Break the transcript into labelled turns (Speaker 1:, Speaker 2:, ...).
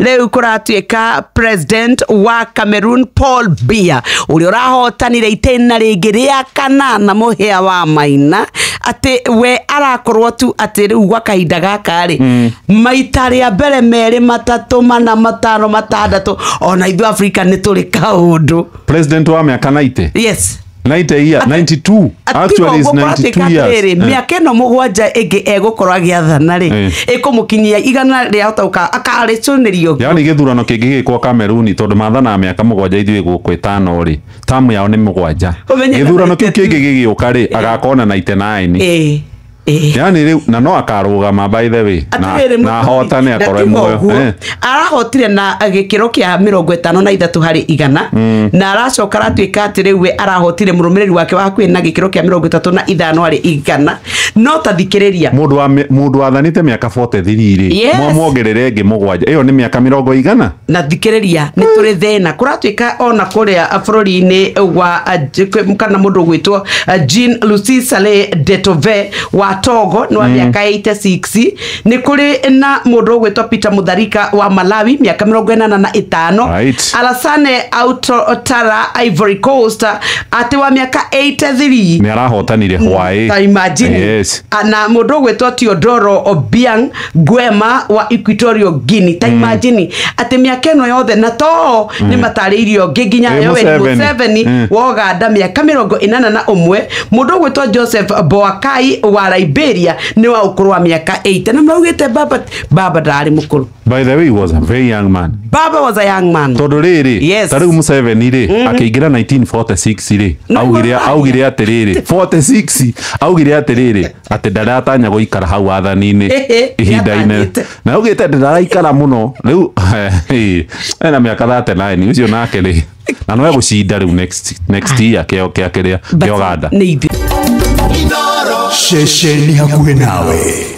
Speaker 1: Rĩu kũratuĩka president wa Cameroon Paul Biya ũrĩa ũrahotanire itĩna rĩngĩ rĩa kanana mũhĩa wa maina, atĩ we arakorwo tu atĩ rĩu gwa kahinda gaka rĩ, maita rĩa mbere merĩ, matatũ, mana, matano, matandatũ, ona ithuĩ Afrika nĩ tũrĩ kaũndũ.
Speaker 2: President wa mĩaka 90.
Speaker 1: Yes.
Speaker 2: 90 year, 92 actually, is 92 years.
Speaker 1: Mĩaka ĩno 7 ĩngĩ egũkorwo agĩathana rĩ, ĩkũmũkinyia 100 rĩahota gũka akarĩcũnĩrio.
Speaker 2: Yani gĩthurano kĩngĩ gĩkwo Cameroon, tondũ mathanaga mĩaka 7, ithuĩ gũkũ 5 rĩ, tamu yao nĩ 7.
Speaker 1: Ũmenye
Speaker 2: Gĩthurano kĩu kĩngĩ gĩgĩũka rĩ, agakorwo na 99.
Speaker 1: Ĩĩ ĩĩ.
Speaker 2: Yani rĩu na no akarũgama, by the way, na
Speaker 1: Atĩrĩrĩ,
Speaker 2: na ahotane, akorwo e
Speaker 1: na tiga
Speaker 2: muoyo.
Speaker 1: ũguo, arahotire na gĩkĩro kĩa 53%, na aracoka aratuĩka atĩ rĩu we arahotire mũrũmĩrĩri wake wa hakuhĩ na gĩkĩro kĩa 35%. No ta thikĩrĩria.
Speaker 2: Mũndũ wathanĩte mĩaka 43 rĩ, mwamwongerere ĩngĩ 7, ĩyo nĩ mĩaka mĩrongo igana.
Speaker 1: Na thikĩrĩria, nĩ tũrĩ thĩna kũratuĩka ona kũrĩa bũrũri-inĩ wa kana mũndũ ũgwĩtwo Jean Lucie Saleh Detove wa Togo nĩ wa mĩaka 86. Nĩ kũrĩ na mũndũ ũgwĩtwo Peter Mutharika wa Malawi, mĩaka 85. Alassane Ouattara, Ivory Coast, atĩ wa mĩaka 83.
Speaker 2: Nĩ arahotanire hwaĩ.
Speaker 1: Ta imagine. Na mũndũ ũgwĩtwo Teodoro Obiang Nguema wa Equatorial Guinea. Ta imagine atĩ mĩaka ĩno yothe na to nĩ matarĩirio ngĩ nginya Yoweri
Speaker 2: Museveni.
Speaker 1: Museveni wa Uganda, mĩaka 81. Mũndũ ũgwĩtwo Joseph Boakai wa Liberia nĩ wa ũkũrũ wa mĩaka 80. Na maugĩte baba, baba ndarĩ mũkũrũ.
Speaker 2: By the way, he was a very young man.
Speaker 1: Baba was a young man.
Speaker 2: Tondũ rĩrĩ, ta rĩu Museveni rĩ, akĩingĩra 1946 rĩ,
Speaker 1: No,
Speaker 2: augire
Speaker 1: no,
Speaker 2: augire atĩrĩrĩ, 46, augire atĩrĩrĩ atĩ ndaratanya gũikara hau wathani-inĩ ihinda inene.
Speaker 1: Nĩatanyĩte.
Speaker 2: Na augĩte atĩ ndaraikara mũno. Rĩu ena mĩaka 39 ũcio nake rĩ, na no egũcinda rĩu next year kĩo kĩa kĩrĩa
Speaker 1: But
Speaker 2: kĩa Uganda.
Speaker 1: nĩ ithuĩ.
Speaker 3: Ceceni hakuhĩ nawe.